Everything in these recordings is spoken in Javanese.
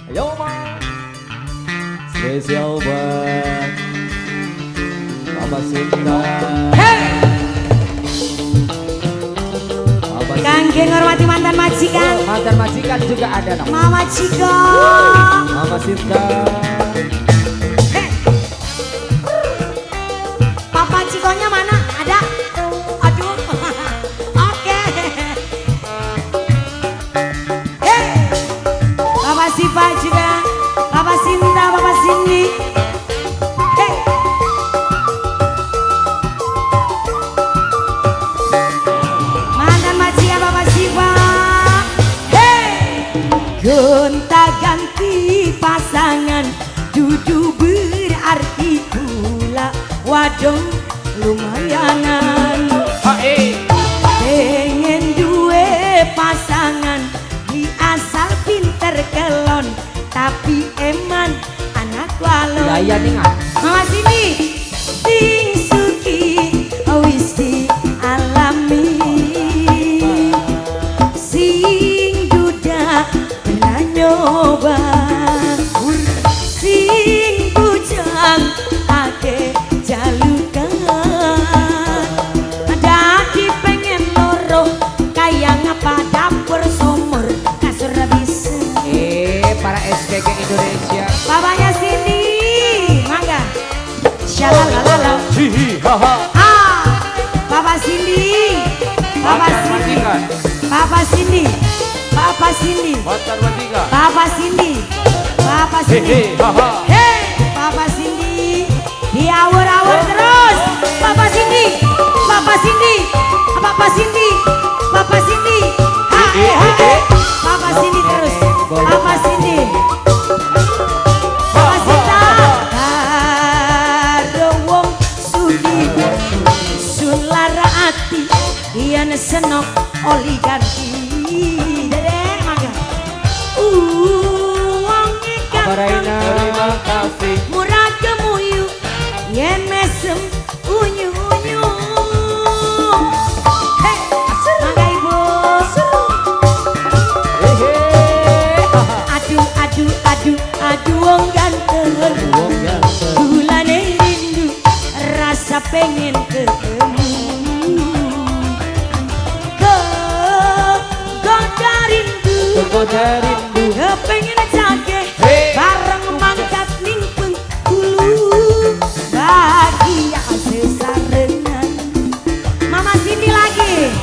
Yo ma. Spesial buat Mama Sinta. Hey. Mama Kangge ngormati mantan majikan. Oh, mantan majikan juga ada dong. Mama Ciko. Mama Sinta. Hey. Papa Cikonya mana? Ada? Aduh. Oke. Hey. Papa Siva juga. Papa Sinta, Papa Cindy. Hey. Mantan majikan Papa Siva. Hey. Gonta ganti pasangan dudu berarti kula wadon lumayanan. Pengen duwe pasangan di asal pinter kelon tapi eman anak walon. Gaya nih nggak? Mama sini sing suki wis dialami sing duda pernah nyoba sing bujang ake jalukan dadi pengen loro kaya ngapa dapur sumur kasur bisa. Para SPG Indonesia. Papanya sini, mangga. Shalalalala. Hihi haha. Ah, Papa Cindy, Papa Cindy, Papa Cindy, Papa Cindy, Papa Cindy, Papa Cindy. Hey, Papa Cindy, diawur-awur terus. Papa Cindy, Papa Cindy, Papa Cindy, Papa Cindy. Ha ha. Papa Cindy terus. Papa Cindy, Papa Sinta, karo wong sugih sun lara ati yen senok oli ganti. Dedek mangga. Wong Raina, terima kasih. Murah gemuyu yen mesem unyu-unyu. Hey, mangga ibu. Aduh aduh aduh aduh wong ganteng, gulane rindu rasa pengen ketemu. Kegoda rindu, kegoda rindu, kepengen cakeh bareng mangkat ning Bengkulu bahagia sesarengan. Mama Cindy lagi,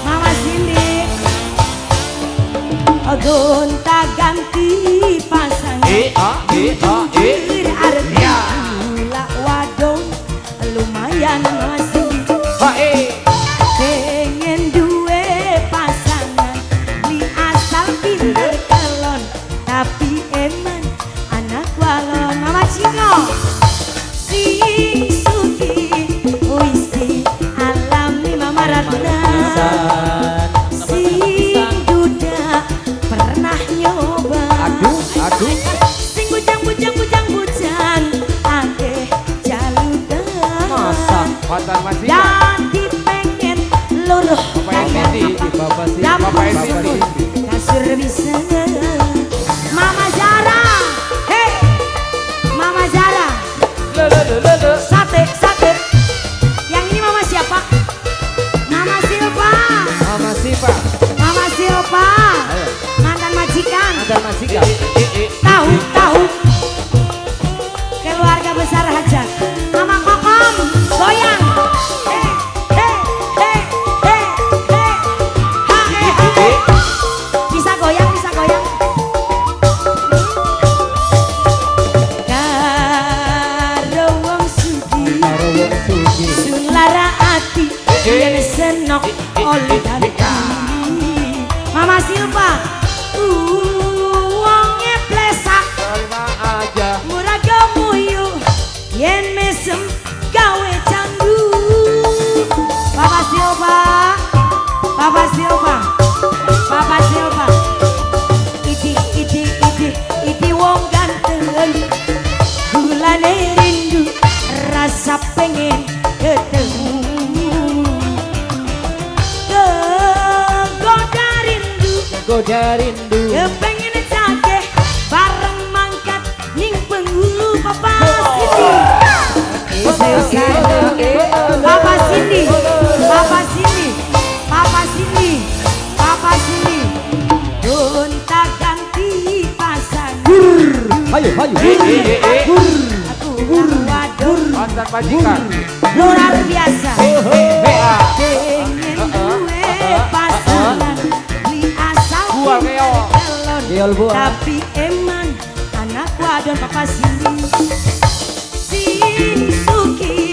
Mama Cindy. Gonta ganti pasangan berarti gula wadon lumayan masih. Pengen duwe pasangan li asal pinter kelon tapi eman anak walon. Mama Ciko sing suki wis dialami Mama Ratna sing duda pernah nyoba. Aduh aduh sing bujang bujang bujang bujang akeh jalukan masa mantan majikan dadi pengen luruh Bapak Cindy, Bapak Cindy, kasur bisa. Mama Zara, hey Mama Zara, sate sate. Yang ini mama siapa? Mama Silva, Mama Silva, Mama Silva, mantan majikan, mantan majikan. Tahu tahu keluarga besar hajat. Mama Kokom goyang. Hey hey hey hey hey ha eh ha. Bisa goyang, bisa goyang. Karo wong sugih, sun lara ati yen senok oli ganti. Mama Silva, wonge plesak terima aja murah gemuyu yen mesem gawe candu. Papa Silva, Papa Silva, Papa Silva. Iti iti iti iti wong ganteng gulane rindu rasa pengen ketemu. Kegoda rindu, kegoda rindu, kepengen cakeh. Hayu, hayu. Aku wadon Mantan majikan. Luar biasa. Pengen duwe pasangan beli asal Buah keol. kelon. Keol buah. Tapi eman anak wadon papa sini. Sing suki